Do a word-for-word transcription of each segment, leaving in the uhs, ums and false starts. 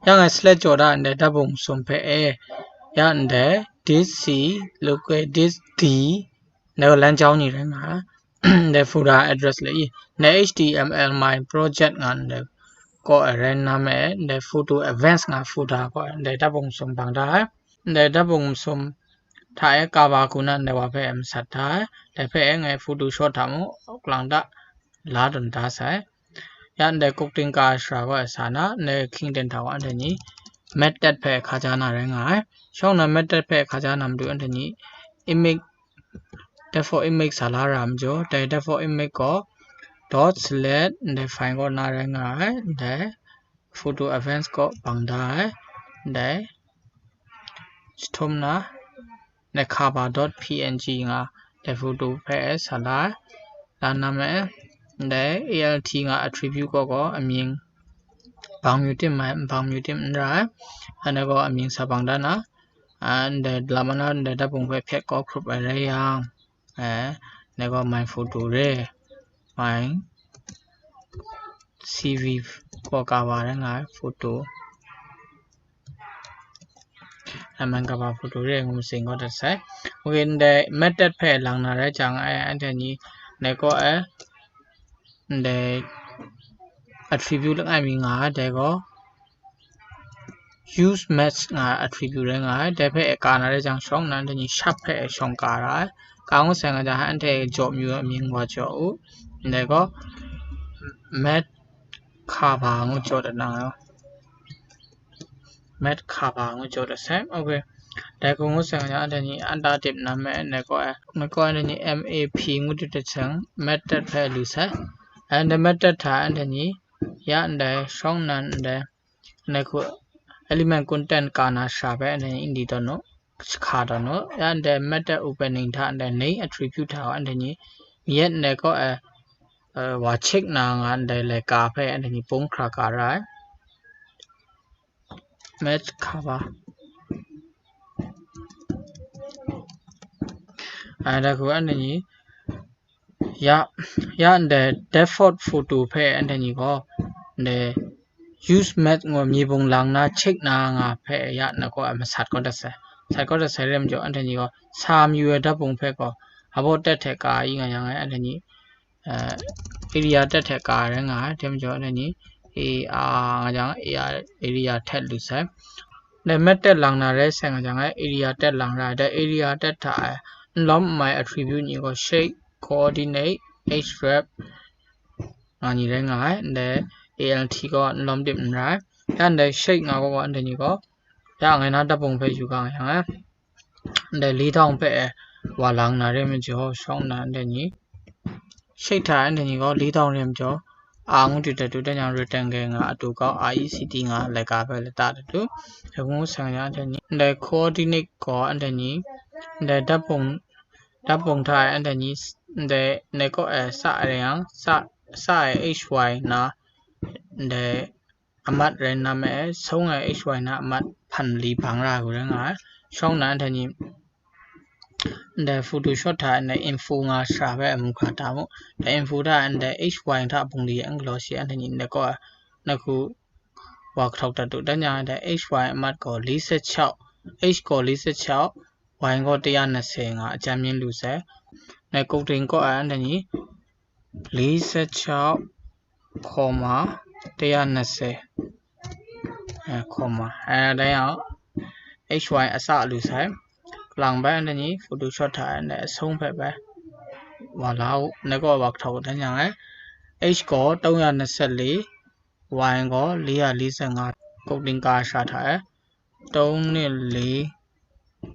Ya ngai select jaw da ndai dat bung sum hpe e, ya ndai disk C, local disk D, ndai gaw lan jau ni rai nga ai. Ndai folder address le i, ndai H T M L my project nga ndai kaw e rai nna me, ndai photo advance nga folder kaw e ndai dat bung sum bang da ai. Ndai dat bung sum hta e kaba ku na ndai wa hpe masat da ai. Dai hpe e ngai photo shot hta mung, lang da, la dun da sai. Ya ndai coding ka shara gaw e sa na, ndai hkying ten hta gaw anhte ni math dat hpe hka ja na rai nga ai. Shawng na math dat hpe hka ja na matu anhte ni image, default image sa la ra majaw, dai default image gaw dot select ndai file kaw na rai nga ai, ndai photo advance kaw bang da ai, ndai jahtum na, ndai kaba dot P N G nga, ndai photo hpe sa la ai, la na me, ndai A L T nga attribute kaw gaw amying bang myu tim mai, bang myu tim n ra ai, anhte gaw amying sa bang da na, a, ndai lam ana ndai dat bung hpe hpyet kaw hkrup ai rai yang, e, ndai gaw my photo re, my C V kaw kaba rai nga ai photo. Aman kaba photo re ngu masing gaw dat sai. Ok, ndai math dat hpe lang na rai jang, e, anhte ni ndai kaw e, ndai attribute langai mi nga ai, dai gaw use math nga attribute rai nga ai, dai hpe e ka na rai jang shawng na, anhte ni sharp hpe e shawng ka ra ai. Ka ngu sai nga jang, anhte jaw myu ai amying wa jaw u. Ndai gaw math kaba ngu jaw dat na nga. Math kaba ngu jaw dat sai. Ok. Dai hku ngu sai nga, anhte ni enter tip na me, ndai kaw e, ndai kaw e anhte ni M A P ngu tip dat sai, math dat hpe lu sai. And math dat hta anhte ni, ya ndai shawng nan ndai, ndai hku element content ka na shara hpe anhte ni n di tawn u, hka tawn u. Ya ndai math dat opening hta ndai name attribute hta gaw anhte ni yet ndai kaw e, e, wa check na nga ndai laika hpe anhte ni pung hkra ka ra ai. Math kaba. Ai, dai hku anhte ni, ya, ya ndai default photo hpe anhte ni gaw, ndai use math ngu myi bung lang na check na nga hpe ya na gaw masat kaw dat sai. Masat kaw dat sai re majaw, anhte ni gaw sa mayu ai dat bung hpe gaw, about dat hte ka i nga yang e, anhte ni, eh, area tag hte ka rai nga ai, dai majaw anhte ni, A R nga jang, A R area tag lu sai. Dai math tag lang na rai sai nga jang, area tag lang ra ai, dai area tag hta e n lawm n mai attribute ni gaw shape, coordinate, href nga ni rai nga ai, ndai A L T gaw n lawm dip n ra ai. Ya ndai shape nga gaw, anhte ni gaw, ya ngai na dat bung hpe yu ga nga yang e. Ndai li tawng hpe e wa lang na re majaw, shawng na ndai ni, shape hta e ndai ni gaw li tawng re majaw, a ngu du dat du, dan yang rectangle nga, atu kau, R E C T nga, laika hpe lata dat du. Dai hku ngu sai nga, ndai ni, ndai coordinate gaw ndai ni, ndai dat bung, dat bung hta e ndai ni, ndai, ndai kaw e sa ai yang, sa, sa ai H Y na, ndai amat rai nna me, sung ai H Y na amat hpan li bang ra ai hku rai nga ai. Shawng na ndai ni, ndai Photoshop hta ndai info nga shara hpe amu hkra ta mu. Dai info hta ndai H Y hta bung li n galaw shi, anhte ni ndai kaw, na hku wa kahtawk dat du. Dan yang dai H Y amat gaw li set chau, H gaw li set chau, Y gaw taya na se nga a jam yin lu sai. Ndai coding kaw ai anhte ni, li set chau, comma, taya na se, eh, comma, eh, dai yang H Y a sa lu sai. Kalang bai anhte ni Photoshop hta ndai asung hpe bai wa la u, ndai kaw wa kahtawk dan yang e, H gaw tawng ya na set li, Y gaw li ya li set nga, coding ka shara hta e, tawng ni li,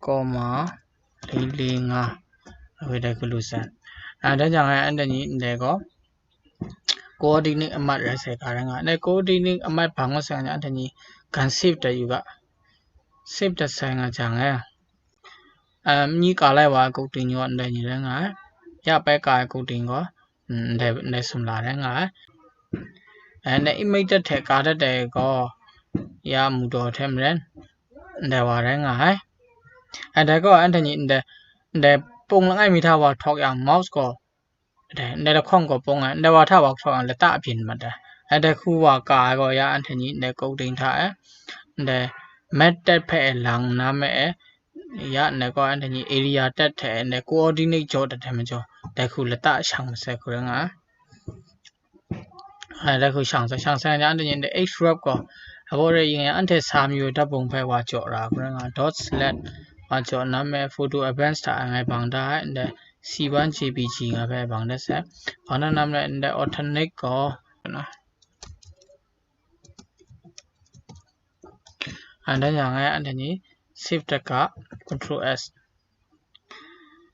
comma, li li nga, a hpe dai hku lu sai. A, dan jang e, anhte ni ndai gaw, coordinate amat rai sai ga rai nga. Ndai coordinate amat hpang ngu sai nga, anhte ni gan save dat yu ga. Save dat sai nga jang e, a, myi ka lai wa ai coding ni gaw ndai ni rai nga ai. Ya pai ka ai coding gaw, mm, ndai, ndai sumla rai nga ai. E, ndai image dat hte ka dat ai gaw, ya mu daw hte maren, ndai wa rai nga ai. E, dai gaw, anhte ni ndai, ndai pung langai mi hta wa htawk yang, mouse gaw, ndai, ndai lahkawng gaw pung ai, ndai wa hta wa htawk yang, lata byin mat ai. Ai dai hku wa ka ai gaw ya anhte ni ndai coding hta e, ndai map tab hpe e lang na me e, ya ndai gaw anhte ni area tab hte e ndai coordinate jaw dat ai majaw, dai hku lata shang masai hku rai nga ai. Ai, dai hku shang sai, shang sai na anhte ni ndai href gaw, abaw rai yin ya anhte sa mayu ai dap bung hpe wa jaw ra hku rai nga, dot select wa jaw na me photo advance hta ngai bang da ai, ndai C one J P G nga hpe bang dat sai. Bang dat na me ndai authentic gaw, Anhte yang e, anhte ni save dat ga, control S.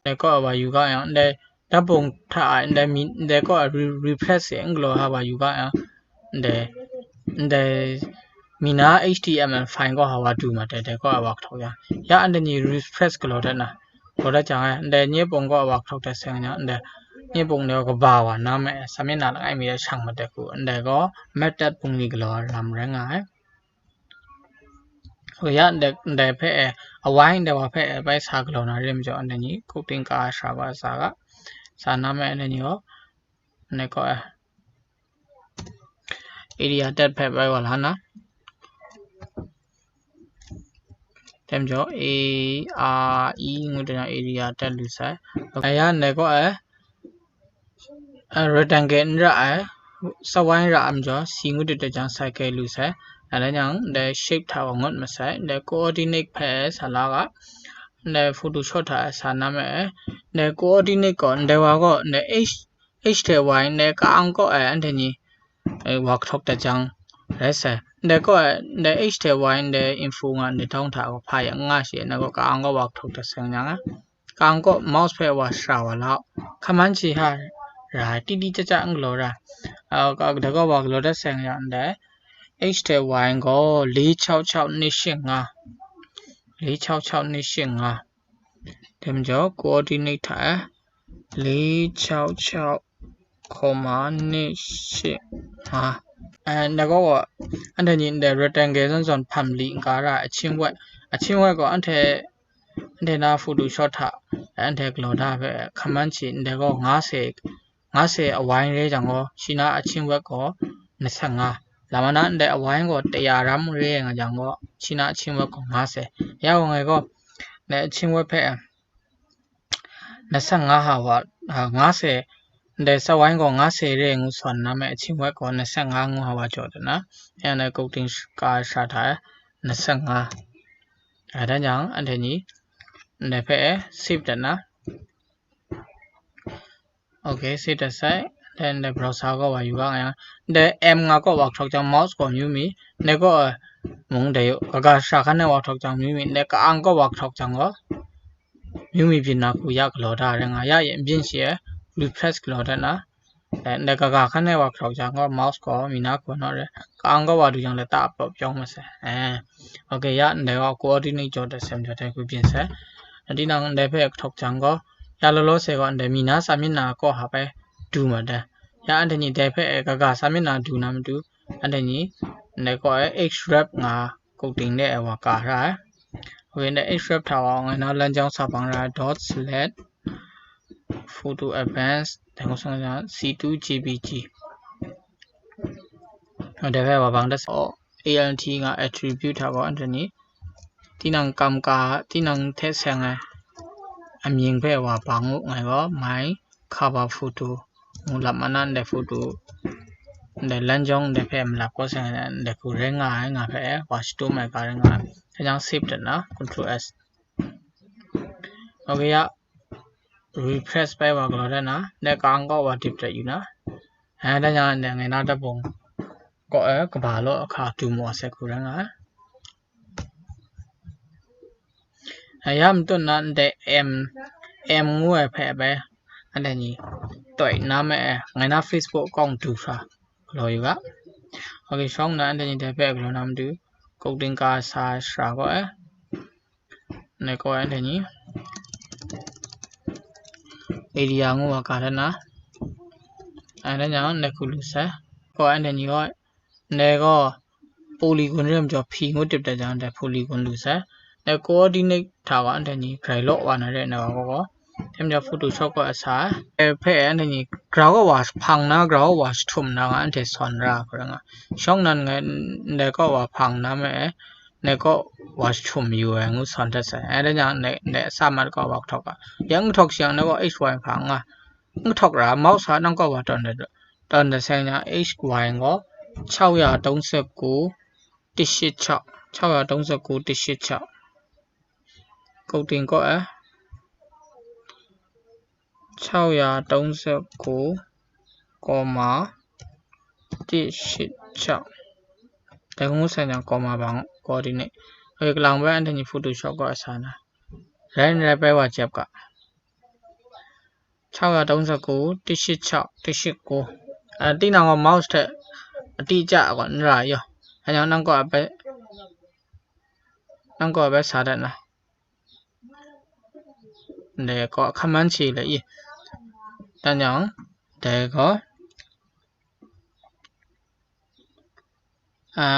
Ndai kaw e wa yu ga yang, ndai dap bung hta ai, ndai mi, ndai kaw e re-, replace e n galaw ha wa yu ga yang, ndai, ndai mi na H T M L file kaw ha wa du ma dai, dai kaw e wa kahtawk yang. Ya anhte ni replace galaw dat na, galaw dat jang e, ndai nye pung kaw e wa kahtawk dat seng yang, ndai nye pung de kaba wa na me, sa myit na langai mi de shang ma dai hku, ndai gaw map tab bungli galaw ai lam rai nga ai. Ya ndai, ndai hpe e, awai ndai wa hpe e bai sa galaw na re majaw, anhte ni coding ka ai sara gaw sa ga, sa na me anhte ni gaw, ndai kaw e, area tab hpe bai wa la na. Dai majaw, A R E ngu dat jang area tab lu sai. Aya ndai kaw e, a, rectangle n ra ai, sawai n ra ai majaw, C ngu dat dat jang circle lu sai. Dai rai yang, ndai shape hta wa ngut masai, ndai coordinate hpe sa la ga, ndai Photoshop hta e sa na me, ndai coordinate gaw, ndai wa gaw, ndai H, H hte Y ndai ka-ang kaw e anhte ni, e, wa kahtawk dat jang rai sai. Ndai kaw e, ndai H hte Y ndai info nga ndai htawng hta gaw hpa yang nga shi, ndai kaw ka-ang kaw wa kahtawk dat seng jang a. Ka-ang kaw mouse hpe wa shara wa lau. Hkaman shi ha ra, ti ti ca ca n galaw ra. A, ka, dai kaw wa galaw dat seng jang ndai H hte Y gaw li chau chau ni shing nga. Li chau chau ni shing nga. Dai majaw, coordinate hta e, li chau chau, comma, ni shing nga. E, ndai gaw, anhte ni ndai rectangle zawn zawn hpam li n ka ra, ahkying wet, ahkying wet gaw anhte, anhte na Photoshop hta, anhte galaw da hpe, hkaman shi ndai gaw nga se, nga se awai re jang gaw, shi na ahkying wet gaw, na sa nga. Lama na ndai awai gaw taya ram re nga jang gaw, shi na ahkying wet gaw nga se. Ya gaw ngai gaw, ndai ahkying wet hpe, na sa nga ha wa, a, nga se, ndai sawai gaw nga se re ngu sawn na me, ahkying wet gaw na sa nga ngu ha wa jaw dat na, ya na coding sh-, ka sha hta, na sa nga. A, dan jang, anhte ni, ndai hpe save dat na. Ok, save dat sai. Then the browser kaw wa yu ga nga yang, the M nga kaw wa kahtawk jang mouse gaw myu mi, ndai kaw, mung dai yu, kaga sha hkan e wa kahtawk jang myu mi, ndai ka-ang kaw wa kahtawk jang gaw, myu mi byin na hku ya galaw da rai nga, ya yin byin shi e, replace galaw dat na, eh, ndai kaga hkan e wa kahtawk jang gaw, mouse gaw mi na hku naw rai, ka-ang kaw wa du jang lata pawp yawng masai. Eh, ok, ya ndai gaw coordinate jaw dat sem jaw dai hku byin sai. Tinang ndai hpe kahtawk jang gaw, ya law law se gaw ndai mi na sa myit na kaw hpa bai du mat ai. Ya anhte ni dai hpe kaga sa myit na du na matu, anhte ni ndai kaw e href nga coding de ai wa ka ra ai. Ok, ndai href hta wa ngai na lan jawng sa bang ra ai, dot select photo advance, dai hku sung na C two J P G. Dai hpe wa bang dat sa, A L T nga attribute hta gaw anhte ni tinang kam ka, tinang hte seng ai amying hpe wa bang u, ngai gaw my cover photo ngu lap ma na, ndai photo, ndai lan jawng ndai hpe malap kaw seng ai, ndai hku rai nga ai, nga hpe wa shatup ai ga rai nga ai. Dai jang save dat na, control S. Ok ya, refresh bai wa galaw dat na, ndai ka-ang kaw wa dip dat yu na. Ai, dai jang ndai ngai na dap bung kaw e kaba law ahka du mu wa sai hku rai nga ai. Ai, ya matut na ndai M, M ngu ai hpe bai, anhte ni toi na me e, ngai na Facebook account du hkra galaw yu ga. Ok, shawng na anhte ni dai hpe galaw na matu, coding ka sa sara gaw e, ndai kaw e anhte ni area ngu wa ka dat na, ai, dan jang ndai hku lu sai. Kaw e anhte ni gaw, ndai gaw polygon re majaw, P ngu dip dat jang, ndai polygon lu sai. Ndai coordinate hta wa anhte ni grai law wa na re, ndai wa gaw gaw, Em ja Photoshop kaw a sa, e hpe anhte ni grau kaw wa hpang na, grau kaw wa jahtum na nga anhte sawn ra hkra nga. Shawng nan ngai ndai kaw wa hpang na me, ndai kaw wa jahtum yu ai ngu sawn dat sai. Ai dan yang ndai, ndai sa mat kaw wa hkawk a. Yang hkawk shi yang ndai kaw H Y hpang nga. Hkawk ra, mouse sa nang kaw wa tawn dat, tawn dat sai yang H Y gaw, ခြောက်ရာသုံးဆယ့်ကိုး တစ်ရှစ်ခြောက်, ခြောက်ရာသုံးဆယ့်ကိုး တစ်ရှစ်ခြောက်. ကုတ်တင်ကော့အဲ ခြောက်ရာသုံးဆယ့်ကိုး ကော်မာ တစ်ရှစ်ခြောက်. တကုန်းဆိုင်ရာ ကော်မာပေါင်း ကော်တင်နေ အဲကလောင်ပဲ အန်တညီ Photoshop ကအစားနာ ရိုင်းရဲပဲဝါချက် က ခြောက်ရာသုံးဆယ့်ကိုး တစ်ရှစ်ခြောက် တစ်ရှစ်ကိုး. အဲတိနာငေါ mouse ထက်အတိအကျကောနရရော အဲကြောင့် နောက်ကောပဲ နောက်ကောပဲစားတတ်နော်. ဒါကောအခမန်းခြေလေ ဒါကြောင့် ဒါကော အာ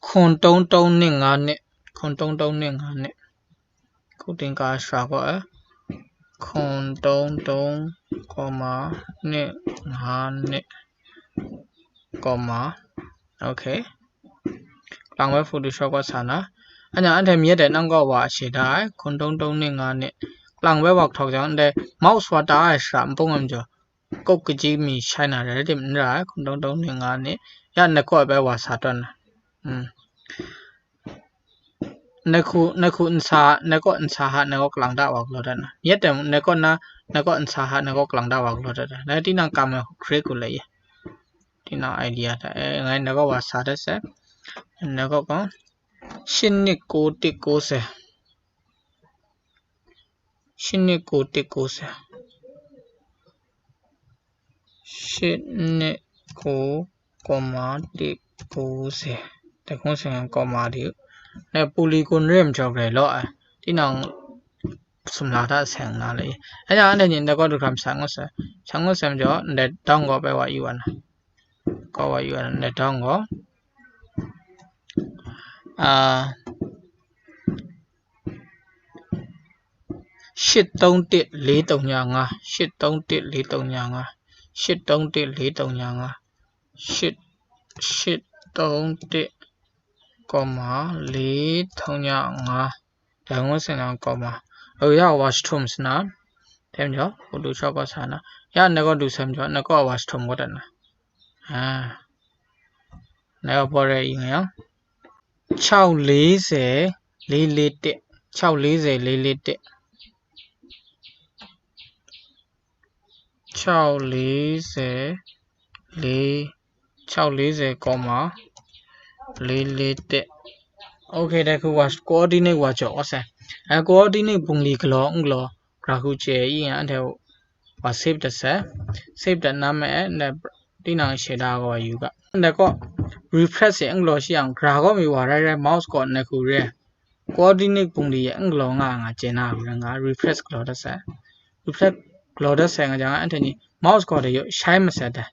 ခုံတုံးတုံးနှစ်ငါးနှစ် ခုံတုံးတုံးနှစ်ငါးနှစ် ခုံတင်ကား ရွှာ်ကော့ အဲ ခုံတုံးတုံး ကော်မာ နှစ်ငါးနှစ် ကော်မာ okay. ကလောင်ဝဲ Photoshop ကဆာနာ အညာ အန်ထဲမြဲတဲ့ နောက်ကော့ဝါ အရှေ့ဒါ ခုံတုံးတုံးနှစ်ငါးနှစ် ကလောင်ဝဲ ဝါထောက်ကြောင့် တဲ့ mouse ဝါတား အရှေ့ ပုံမှန်ကြော ကုတ်ကကြီးမီ ရှိုင်းနာတယ် တဲ့ မရ ခုံတုံးတုံးနှစ်ငါးနှစ် ရ နှစ်ကော့ပဲ ဝါစာတွန်းနာ อืม နခု နခု နစာ နကော့ နစာဟ နကော့ ကလင်ဒဝါကလောဒနာ ယက်တမ် နကော့ န နကော့ နစာဟ နကော့ ကလင်ဒဝါကလောဒနာ နတိနံ ကမ်မ ခရစ်ကူလေ ယ တိနံ idea တ အဲ ငါ နကော့ ဝါစာတတ်စဲ နကော့ ကော ရှစ်နှစ်ကိုးတစ်ကိုးဆယ် ရှစ်နှစ်ကိုးတစ်ကိုးဆယ် ရှစ်နှစ်ကိုး ကော်မာ တစ်ကိုးဆယ် တကုန်းဆိုင်ရာ ကော်မာ ဒီ နဲ့ ပူလီကွန်ရမ် ကျော်ပဲလော အဲ တိနံ စမလာတာ ဆင်နာလေ အဲကြောင့် အဲ့ဒါညင် နကော့ ဒုက္ခ ဆန်ငုတ်ဆန် ဆန်ငုတ်ဆန်ကျော် နဲ့ တောင်းကောပဲ ဝါယူဝါနာ ကောဝါယူဝါနာ နဲ့ တောင်းကော အာ ရှစ်သုံးတစ် လေးသုံးည ငါး ရှစ်သုံးတစ် လေးသုံးည ငါး ရှစ်သုံးတစ် လေးသုံးည ငါး ရှစ် ရှစ်သုံးတစ် ကော်မာ လေးသုံးည ငါး ဒါငုတ်ဆန် ကော်မာ အရာ ဝါစထုံးစနာ တဲမကျော် ဟိုဒူချော့ ကောဆာနာ ရ နကော့ ဒူဆန်ကျော် နကော့ ဝါစထုံး ကောတနာ အာ နကော့ ပေါ်ရဲ အင်းရော ခြောက်လေးဆယ် လေးလေးတစ် ခြောက်လေးဆယ် လေးလေးတစ် ခြောက်လေးဆယ် လေး ခြောက်လေးဆယ် ကော်မာ လေးလေးတစ် okay ဒါခုဝါ coordinate ဝါကျော် ဝါဆဲ အဲ coordinate ပုံလီကလော အင်္ဂလော ကြခုကျဲ အင်း အဲ့ဒါ ဝါ save တဆဲ save တနာမည် နဲ့ တိနံ ရှေ့ဒါကောယူက ဒါကော refresh ရဲ့ အင်္ဂလောရှိအောင် ကြကောမီဝါ ရဲရဲ mouse ကော နခုရဲ coordinate ပုံလီရဲ့ အင်္ဂလောငါငါကျဲနာ ရငါ refresh ကလောတဆဲ refresh ကလောတဆဲ ငါကြောင့် အဲ့ဒါညင် mouse ကောတဲ့ ရ ရှိုင်းမဆဲတဲ့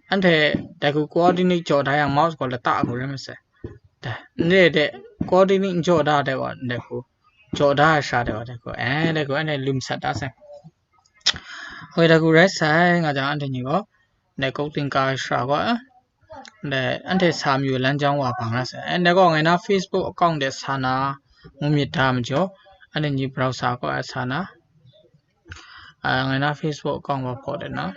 အဲ့ဒါ ဒါခု coordinate ကြော်ထားရ mouse ကောလက်တအခုရဲမဆဲ တဲ့ နေတဲ့ coordinate ကြော်ထားတဲ့ ကော ဒါခု ကြော်ထားရရှာတဲ့ ကော ဒါခု အဲ ဒါခု အဲ့ဒါ လူမဆတ်တာဆဲ ဟုတ်တယ် ခုရဲဆိုင် ငါကြောင့် အဲ့ဒါညင် ကော ဒါ ကုတ်တင်ကား ရွှာ်ကော ဒါ အဲ့ဒါ စာမျိုးလမ်းကြောင်း ဝါပန်ရဆဲ အဲ့ဒါ ကော ငါနာ Facebook account တဲ့ စာနာ ငုံမြစ်တာ မကျော် အဲ့ဒါညင် browser ကော အစာနာ အာ ငါနာ Facebook account ဝါဖော်တယ်နော်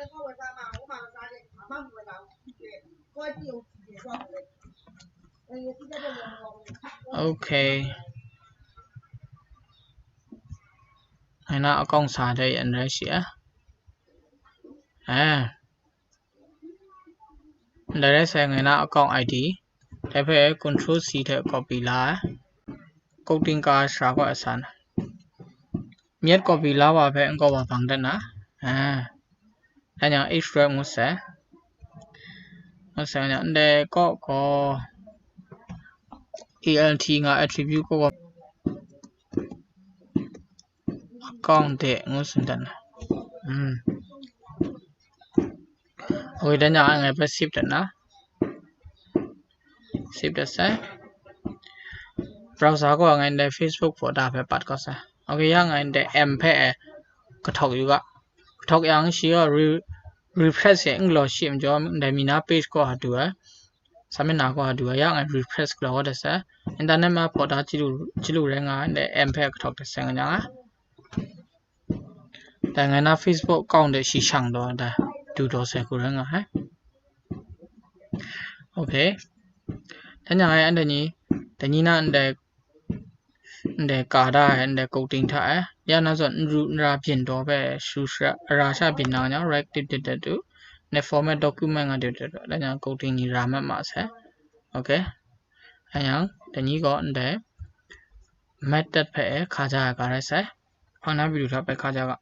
okay ငါနာ account စာတဲ့ အန်ရရှိ အဲ အဲ ဒါရဲဆိုင် ငါနာ account ID ဒါဖဲ control C တဲ့ copy လာ ကုတ်တင်ကား ရွှာ်ကော့ အစာနာ မျက် copy လာဝါဖဲ အင်္ဂေါဝါ ပန်တတ်နာ အဲ ဒါကြောင့် H twelve ငုတ်ဆဲ ငုတ်ဆဲ ည အန်ဒဲ ကော့ ကော alt ငါ attribute ကော ကော account တဲ့ ငုတ်ဆဲ တတ်နာ อืม okay ဒါကြောင့် ငါပဲ save တတ်နာ save တတ်ဆဲ browser ကော ငါ Facebook ဖော်တာဖဲ ပတ်ကော့ဆဲ Okay, ya ngai ndai M hpe e kahtawk yu ga. Kahtawk yang shi gaw re-, refresh e n galaw shi majaw ndai mi na page kaw hadu ai, စာမျက်နှာ kaw hadu ai, ya ngai refresh galaw dat sai. Internet ma hpaw da chyi lu, chyi lu rai nga ai, ndai M hpe kahtawk dat sai nga yang a. Dai ngai na Facebook account de shi shang daw da du daw sai hku rai nga ai. Okay. Dan yang ai, anhte ni, dai ni na ndai, ndai ka da ai, ndai coding hta ai. Ya na zawn n ru n ra byin daw hpe shu shara, ra sha byin na nga, right click dip dip du. Ndai format document nga dip dip du. Dan yang coding ni ra mat ma sai. Okay. Dan yang, dai ni gaw ndai method hpe e hka ja ai ka rai sai. Hpang na video hta bai hka ja ga.